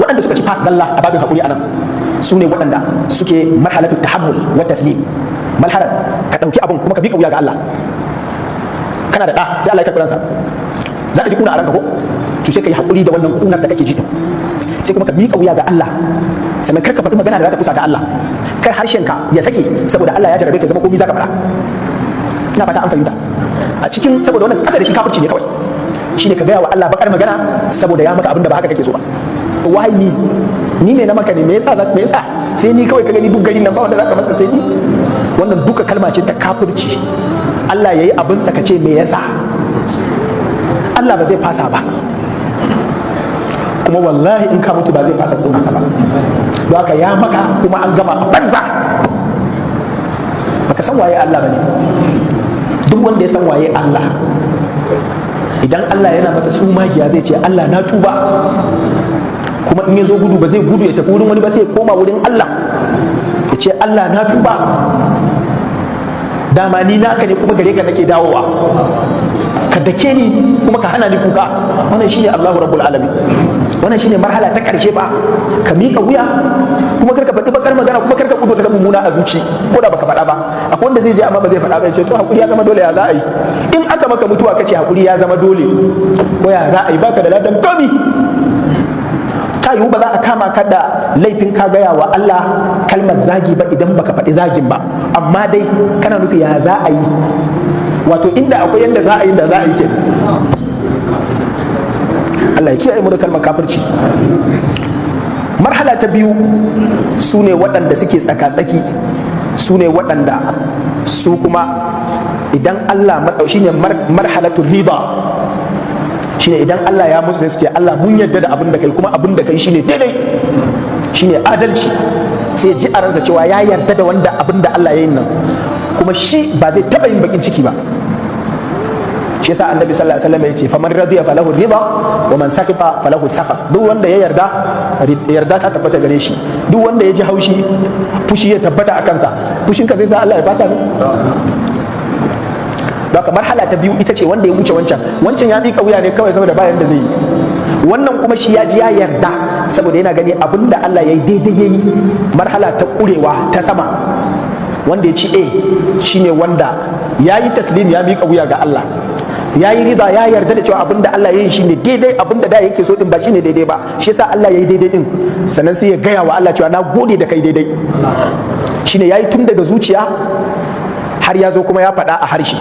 Waɗanda suka ci pass zalla a babin hakuri anan su ne waɗanda suke marhalatu tahammul wa taslim. Marhalar ka ɗauki abun kuma ka bi wuya ga Allah. Kana da ɗa, sai Allah ya karɓi ransa, za ka ji kuna a ranka ko? To sai ka yi hakuri da wannan kunar da kake ji din, sai kuma ka miƙa wuya ga Allah. Sannan kar ka faɗi magana da za ta fusata Allah, kar harshen ka ya sake saboda Allah ya jarabe ka zama komai za ka faɗa. Ina fata an fahimta. A cikin saboda wannan kasa da shi kafirci ne kawai, shine ka gaya wa Allah bakar magana saboda ya maka abin da ba haka kake so ba. Why me? Ni ne na maka ne? Me yasa? Me yasa sai ni kawai ka gani? Duk garin nan ba wanda zaka masa sai ni? Wannan duka kalma ce ta kafirci. Allah yayi abin sa, ka ce me yasa? Allah ba zai fasa ba, kuma wallahi in ka mutu ba zai fasa kona ka ba. Don haka ya maka kuma an gama a banza. Baka san waye Allah bane. Duk wanda ya san waye Allah, idan Allah yana masa tsumagiya zai ce, "Allah, na tuba." Kuma in ya zo gudu, ba zai gudu ya tafi wurin wani ba, sai ya koma wurin Allah ya ce, "Allah, na tuba. Dama ni naka ne, kuma gare ka nake dawowa. Ka dake ni kuma ka hana ni kuka." Wannan shine Allahu Rabbul Alamin. Wannan shine marhala ta karshe ba. Ka mika wuya, kuma kar ka faɗi bakar magana, kuma kar ka kudu da mummuna a zuci ko da baka faɗa ba. Akwai wanda zai je amma ba zai faɗa ba, ya ce, "To, hakuri ya zama dole, ya za a yi?" In aka maka mutuwa kace hakuri ya zama dole ko ya za a yi, baka da ladan komi. Ta yiwu ba za a kama ka da laifin ka gaya wa Allah kalmar zagi ba idan baka faɗi zagin ba, amma dai kana nufi ya za a yi. Wato inda akwai yanda za a yi da za a yi kenan. Allah ya kiyaye mu da kalmar kafirci. Marhala ta biyu su ne waɗanda suke tsaka-tsaki, su ne waɗanda su kuma idan Allah maɗau shine marhalatul rida, shine idan Allah ya musu sai suke, "Allah, mun yarda da abin da kai, kuma abin da kai shine daidai, shine adalci." Sai ji a ransa cewa ya yarda da wanda abin da Allah ya yi nan, kuma shi ba zai taɓa yin bakin ciki ba. Shi yasa Annabi sallallahu alaihi wasallam ya ce, "Faman radiya falahu rida, wa man sakhita falahu sakhat." Duk wanda ya yarda, yarda ta tabbata gare shi. Duk wanda ya ji haushi, fushi ya tabbata a kansa. Fushin ka zai sa Allah ya fasa ne? Haka marhala ta biyu ita ce wanda ya wuce wancan. Wancan ya miƙa wuya ne kawai saboda bayan da zai yi. Wannan kuma shi ya ji ya yarda saboda yana gani abin da Allah ya yi daidai ya yi. Marhala ta kurewa ta sama, wanda ya ci A, shine wanda ya yi taslim, ya miƙa wuya ga Allah, ya yi rida, ya yarda da cewa abin da Allah ya yi shine daidai. Abin da da yake so din ba shine daidai ba, shi yasa Allah ya yi daidai din. Sannan sai ya gaya wa Allah cewa, "Na gode da kai daidai." Shine ya yi tun daga zuciya har ya zo kuma ya faɗa a harshe.